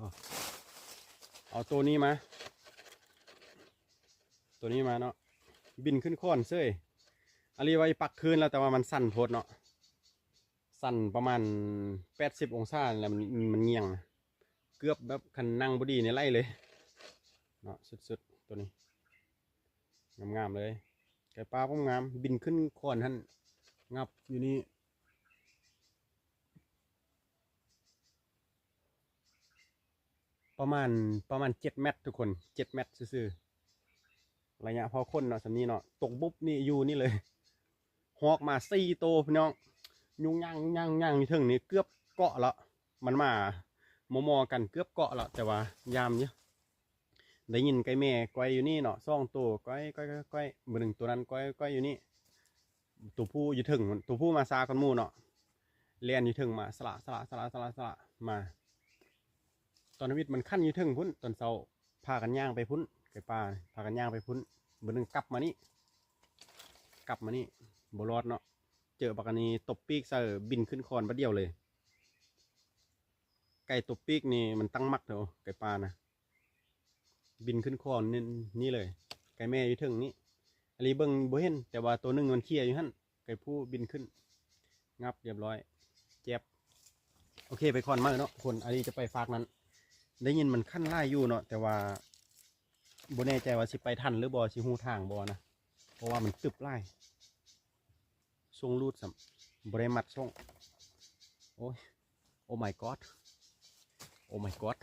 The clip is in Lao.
ເອົາໂຕນີ້ມາ ໂຕນີ້ມາເນາະ ບິນຂຶ້ນຄ້ອນເສີຍ. ອາລີວ່າຊິປັກຄືນແລ້ວ ແຕ່ວ່າມັນສັ່ນໂພດເນາະ ສັ່ນປະມານແປດສິບອົງສາແລ້ວ ມັນ ມັນງ່ຽງ ເກືອບແບບຄັນນັ່ງບໍ່ດີນີ້ໄຫຼເລີຍເນາະ. ສຸດໆ ໂຕນີ້ງາມໆເລີຍ ໄກ່ປ່າງາມໆ ບິນຂຶ້ນຄ້ອນຫັ້ນ ງັບຢູ່ນີ້ ປະມານ ປະມານເຈັດແມັດທຸກຄົນ ເຈັດແມັດຊື່ໆ ໄລຍະພໍຄົນເນາະ ສ່ຳນີ້ເນາະ. ຕົກບຸບນີ້ຢູ່ນີ້ເລີຍ ຮອກມາສີ່ໂຕພີ່ນ້ອງ ຍຸງຍາງ ຍຸງຍາງ ຍຸງຍາງຢູ່ເທິງນີ້ ເກືອບເກາະລະ ມັນມາມໍ່ໆກັນ ເກືອບເກາະລະ ແຕ່ວ່າຢ້ານຢູ່. ໄດ້ຍິນໄກ່ແມ່ກ້ອຍຢູ່ນີ້ເນາະ ສອງໂຕ ກ້ອຍໆໆ ບາດໜຶ່ງໂຕນັ້ນກ້ອຍໆຢູ່ນີ້ ໂຕຜູ້ຢູ່ເທິງ ໂຕຜູ້ມາຊ້າກ່ອນໝູ່ເນາະ ແລ່ນຢູ່ເທິງມາ ສະຫຼະ ສະຫຼະ ສະຫຼະ ສະຫຼະ ສະຫຼະ ມາ. ຕອນທຳອິດມັນຂັນຢູ່ເທິງພຸ້ນ ຕອນເຊົ້າພາກັນຍ່າງໄປພຸ້ນ ໄກ່ປ່າພາກັນຍ່າງໄປພຸ້ນ ບາດໜຶ່ງກັບມານີ້ ກັບມານີ້ ບໍ່ລອດເນາະ. ເຈີບັກອັນນີ້ຕົບປີກໃສ່ ບິນຂຶ້ນຄ້ອນບາດດຽວເລີຍ. ໄກ່ຕົບປີກນີ້ມັນຕັ້ງມັກເດີ ໄກ່ປ່ານະ ບິນຂຶ້ນຄ້ອນນີ້ ນີ້ເລີຍ. ໄກ່ແມ່ຢູ່ເທິງນີ້ ອາລີເບິ່ງບໍ່ເຫັນ ແຕ່ວ່າໂຕໜຶ່ງມັນເຄຍຢູ່ຫັ້ນ ໄກ່ຜູ້ບິນຂຶ້ນ ງັບຮຽບຮ້ອຍ ແຈບ. ໂອເຄ ໄປຄ້ອນໃໝ່ເນາະທຸກຄົນ ອາລີຈະໄປຟາກນັ້ນ. ໄດ້ຍິນມັນຂັນຫຼາຍຢູ່ເນາະ ແຕ່ວ່າບໍ່ແນ່ໃຈວ່າຊິໄປທັນຫຼືບໍ່ ຊິຮູ້ທາງບໍ່ນະ ເພາະວ່າມັນຕຶບຫຼາຍ. ຊ່ວງລູດຊ້ຳ ບໍ່ໄດ້ມັດຊ່ວງ. ໂອ້ຍ Oh my god Oh my god